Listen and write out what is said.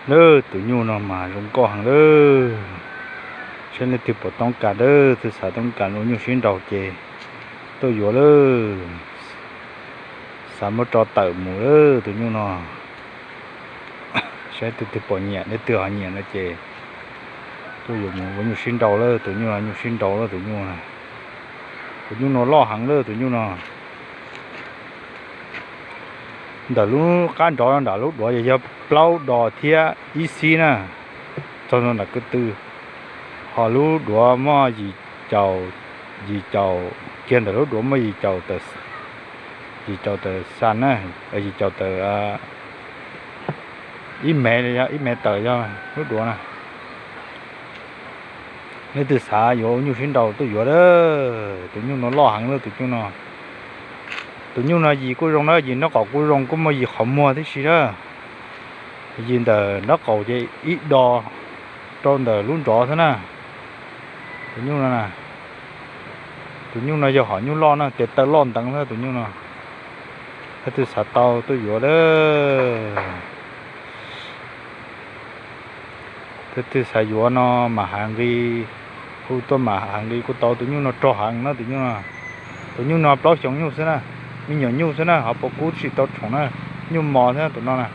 Lawm, tus nyuj no mas zoo nkauj heev lawm. Saib leej twg pom toob kas, leej twg xav toob kas ua nyuj sib nraus ces tuaj yuav lawm. Xav muab tso tawm mus lawm tus nyuj no. Saib leej twg pom nyiam, leej twg ho nyiam no ces tuaj yuav mus ua nyuj sib nraus lawm. Tus nyuj no nyuj sib nraus lawm tus nyuj. Tus nyuj no loj heev lawm tus nyuj no. Ntawm lub qab nrov no nram lub duav yog plaub dos thiab ib xib na, txog nram ko tw. Ho lub duav muaj yim caum, yim caum, kiag ntawm lub duav muaj yim caum, yim caum tawm xas na, yim caum tawm ib mev, yog ib mev tawm yog lub duav na. Leej twg xav yuav ua nyuj sib nraus tuaj yuav lawm. Tus nyuj no loj heev lawm tus nyuj no. Tus nyuj no yim kuj zoo na, yim nraub qaum kuj zoo, kuj muaj yim qhov muag tib si na. Yim ntawm nraub qaum ces ib do rau ntawm lub nrov xwb na. Tus nyuj no, tus nyuj no yog hom nyuj loj na, tes taw loj nteev xwb tus nyuj no. Leej twg xav tau tuaj yuav lawm. Leej twg xav yuav no mas hais nqi, hu tuaj mas hais nqi kuj tau. Tus nyuj no rog heev na tus nyuj no. Tus nyuj no plaub xyoos nyuj xwb na, me nyuam nyuj xwb na, ho puas kub tsis tau tshoom na, nyuj mos thiab tus no na.